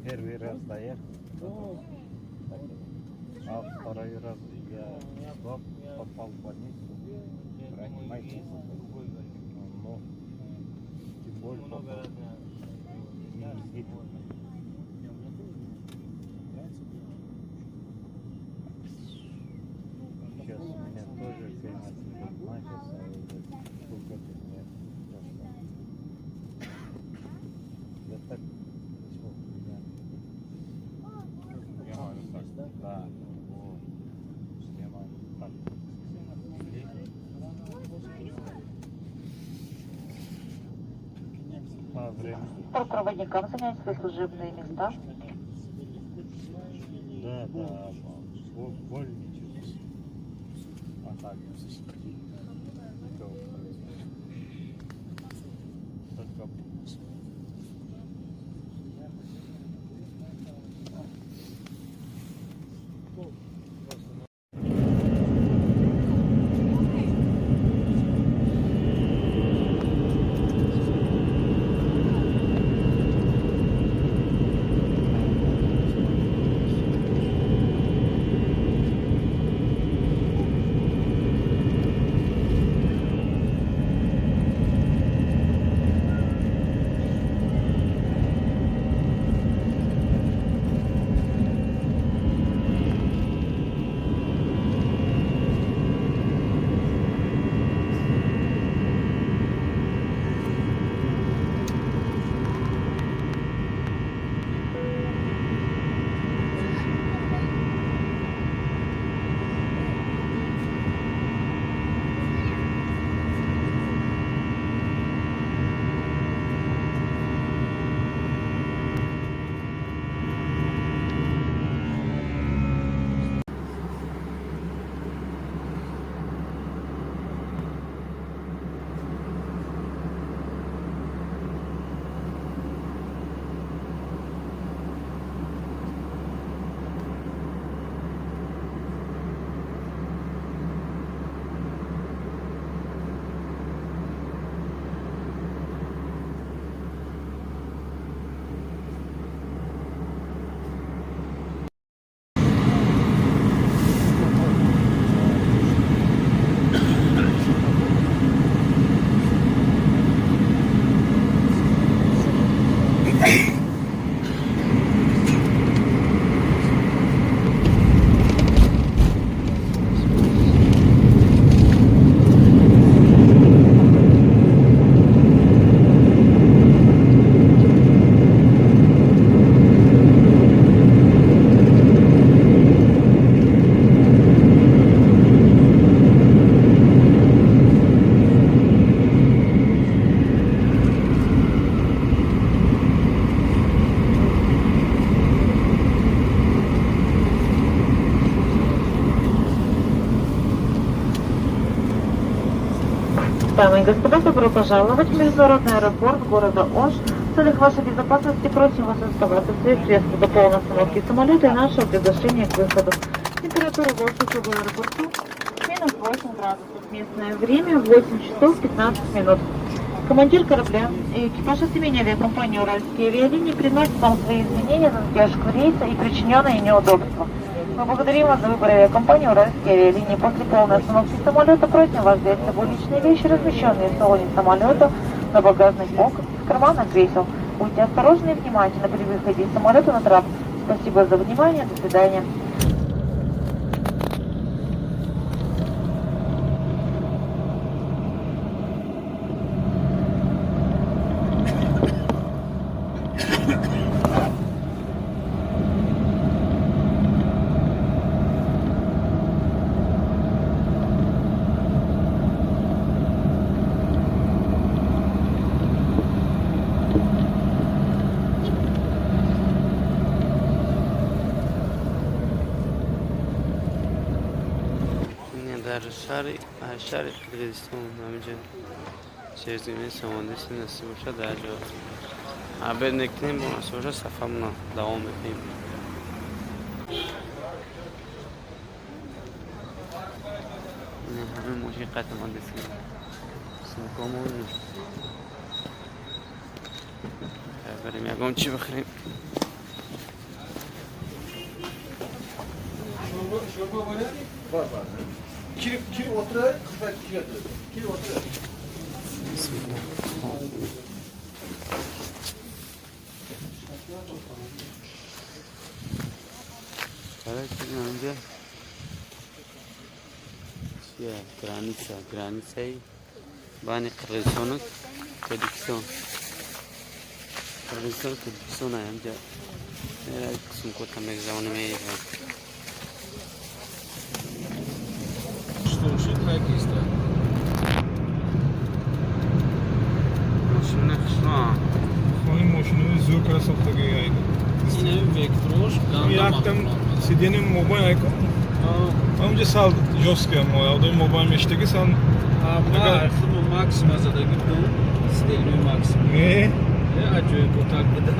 Первый раз доехал, а второй раз я попал в больницу, реанимацию, но тем более попал. Минус. Сейчас у меня тоже начался, уже сколько лет прошло. Я так не смог, меня. Я могу так, да, вот. Я могу так. По времени. Бортпроводникам занять свои служебные места. Да, боль не чувствую. А так, только Дамы и господа, добро пожаловать в международный аэропорт города Ош. В целях вашей безопасности просим вас оставаться в своих креслах до полной остановки самолета и нашего приглашения к выходу. Температура воздуха в аэропорту минус 8 градусов. Местное время 8 часов 15 минут. Командир корабля и экипаж от имени авиакомпании «Уральские авиалинии» приносят вам свои извинения за задержку рейса и причиненные неудобства. Мы благодарим вас за выбор авиакомпании «Уральские авиалинии». После полной остановки самолета просим вас взять с собой личные вещи, размещенные в салоне самолета, на багажных полках, в карманах кресел. Будьте осторожны и внимательны при выходе из самолета на трап. Спасибо за внимание. До свидания. Дар шаҳри Қирғизистон, ҳаминҷа зерзамини Самондиси насиб бошад, дар ҷо обед мекунем, бо насиб бошад, сафармона давом мекунем. Ҳамин мошин қайт омадест, сумкамон. Барем, ягон чӣ бихӯрем. Çorba var ya? Var var. Kiri, kiri oturuyor, kızlar kiri atıyor. Kiri oturuyor. Бисмилла. Короче, инҷа чия, граница, границаи байни Қирғизистону Тоҷикистон. Қирғизистону Тоҷикистон инҷа сумкота мегзавонем, меирем. Что шуд, хайкиста. Мошина хушно. Хони мошинои зур кара сохтаги айда. Ин вектрош ганда. Яктам сидени мобайн айко. Ҳамҷа сал жёсткий мо, одами мобайн мештаги сан. Ма хумо максима задаги будам. Сидени максима. Не. Аҷоиб так буда.